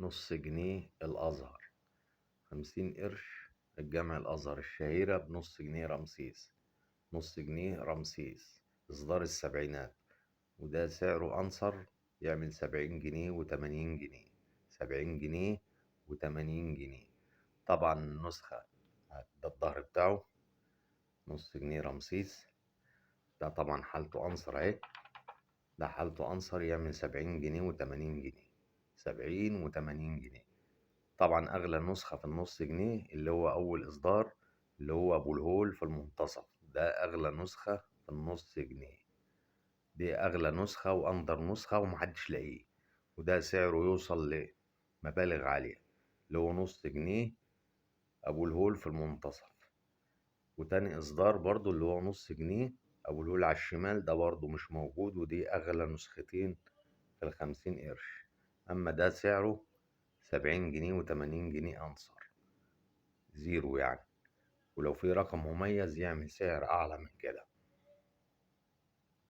نص جنيه الأزهر، 50 قرش الجامع الأزهر الشهيرة بنص جنيه رمسيس. نص جنيه رمسيس إصدار السبعينات، وده سعره أنصر يعمل 70 جنيه وتمانين جنيه، 70 جنيه وتمانين جنيه. طبعا النسخة ده الظهر بتاعه نص جنيه رمسيس، ده طبعا حالته أنصر أهي، ده حالته أنصر يعمل 70 جنيه وتمانين جنيه، 70 وتمانين جنيه. طبعا أغلى نسخة في النص جنيه اللي هو أول إصدار اللي هو أبو الهول في المنتصف، ده أغلى نسخة في النص جنيه، دي أغلى نسخة وأندر نسخة ومحدش لاقيه، وده سعره يوصل لمبالغ عالية، اللي هو نص جنيه أبو الهول في المنتصف. وتاني إصدار برضو اللي هو نص جنيه أبو الهول على الشمال، ده برضو مش موجود، ودي أغلى نسختين في ال50 قرش. أما ده سعره 70 جنيه وتمانين جنيه أنصر زيرو يعني، ولو في رقم مميز يعمل سعر أعلى من كده.